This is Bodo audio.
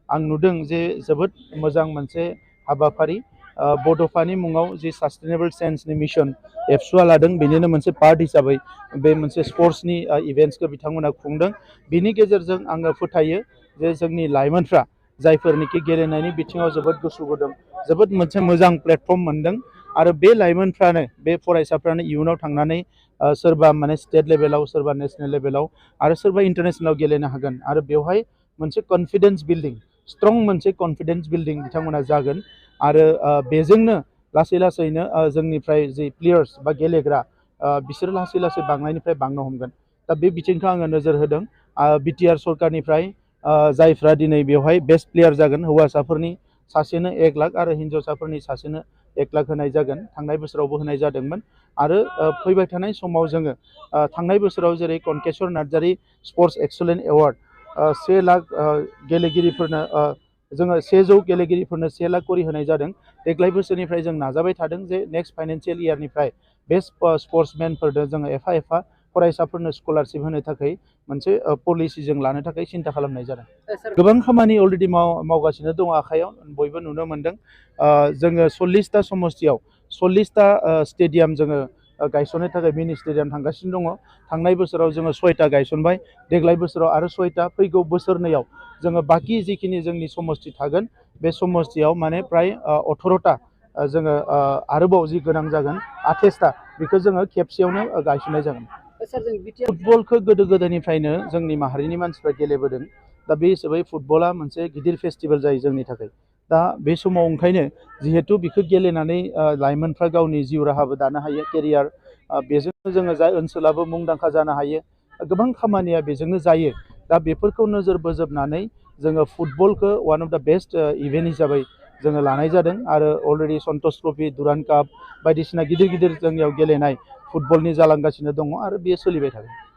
आं नुदों जे जोबोद मोजां मोनसे हाबाफारि बड'फानि मुङाव जि सास्टेनेबल साइन्सनि मिशन एबसुआ लादों बेनिनो मोनसे पार्ट हिसाबै बे मोनसे स्पर्ट्सनि इभेन्ट्सखौ बिथांमोना खुंदों। बिनि गेजेरजों आङो फोथायो जे जोंनि लाइमोनफ्रा जायफोरनिखि गेलेनायनि बिथिङाव जोबोद गोसो गुदुं जोबोद मोनसे मोजां प्लेटफर्म मोनदों आरो बे लाइमोनफ्रानो बे फरायसाफ्रानो इयुनाव थांनानै सोरबा माने स्टेट लेभेलाव सोरबा नेशनेल लेभेलाव आरो सोरबा इन्टारनेशनेलाव गेलेनो हागोन आरो बेवहाय मोनसे कन्फिडेन्स बिल्डिं स्ट्रं मोनसे कन्फिडेन्स बिल्डिं बिथांमोना जागोन आरो बेजोंनो लासै लासैनो जोंनिफ्राय जि प्लेयार्स बा गेलेग्रा बिसोर लासै लासै बांनायनिफ्राय बांनो हमगोन। दा बे बिथिंखौ आङो नोजोर होदों। बिटिआर सरकारनिफ्राय जायफ्रा दिनै बेवहाय बेस्ट प्लेयार जागोन हौवासाफोरनि सासेनो 1 लाख आरो हिन्जावसाफोरनि सासेनो 1 लाख होनाय जागोन। थांनाय बोसोरावबो होनाय जादोंमोन आरो फैबाय थानाय समाव जोङो थांनाय बोसोराव जेरै Kanakeshwar Narzary sports excellence award 1 lakh गेलेगिरिफोरनो जोङो 100 गेलेगिरिफोरनो 1 लाख करि होनाय जादों। देग्लाय बोसोरनिफ्राय जों नाजाबाय थादों जे नेक्स्ट फाइनान्सियेल इयारनिफ्राय बेस्ट स्पर्ट्समेनफोरनो जोङो एफा एफा फरायसाफोरनो स्कलारशिप होनो थाखाय मोनसे पलिसि जों लानो थाखाय सिन्था खालामनाय जादों। गोबां खामानि अलरेडि मावगासिनो दङ आखायाव बयबो नुनो मोनदों। जोङो 40टा समस्तियाव 40टा स्टेडियाम जोङो गायसननो थाखाय मिनि स्टेडियाम थांगासिनो दङ। थांनाय बोसोराव जोङो 6टा गायसनबाय। देग्लाय बोसोराव आरो 6टा फैगौ बोसोरनैयाव जोङो बाखि जिखिनि जोंनि समस्ति थागोन बे समस्तियाव माने प्राय 18टा जोङो आरोबाव जि गोनां जागोन 28टा बेखौ जोङो खेबसेयावनो गायसननाय जागोन। फुटबलखौ गोदो गोदायनिफ्रायनो जोंनि माहारिनि मानसिफ्रा गेलेबोदों। दा बे हिसाबै फुटबला मोनसे गिदिर फेस्टिभेल जायो जोंनि थाखाय। दा बे समाव ओंखायनो जिहेथु बेखौ गेलेनानै लाइमोनफ्रा गावनि जिउ राहाबो दानो हायो केरियार बेजोंनो जोङो जाय ओनसोलाबो मुंदांखा जानो हायो। गोबां खामानिया बेजोंनो जायो। दा बेफोरखौ नोजोर बोजोबनानै जोङो फुटबलखौ one of the best event हिसाबै जोङो लानाय जादों आरो अलरेडि सन्तोष ट्रफि दुरान्ड काप बायदिसिना गिदिर गिदिर जोंनियाव गेलेनाय फुटबलनि जालांगासिनो दङ आरो बेयो सोलिबाय थागोन।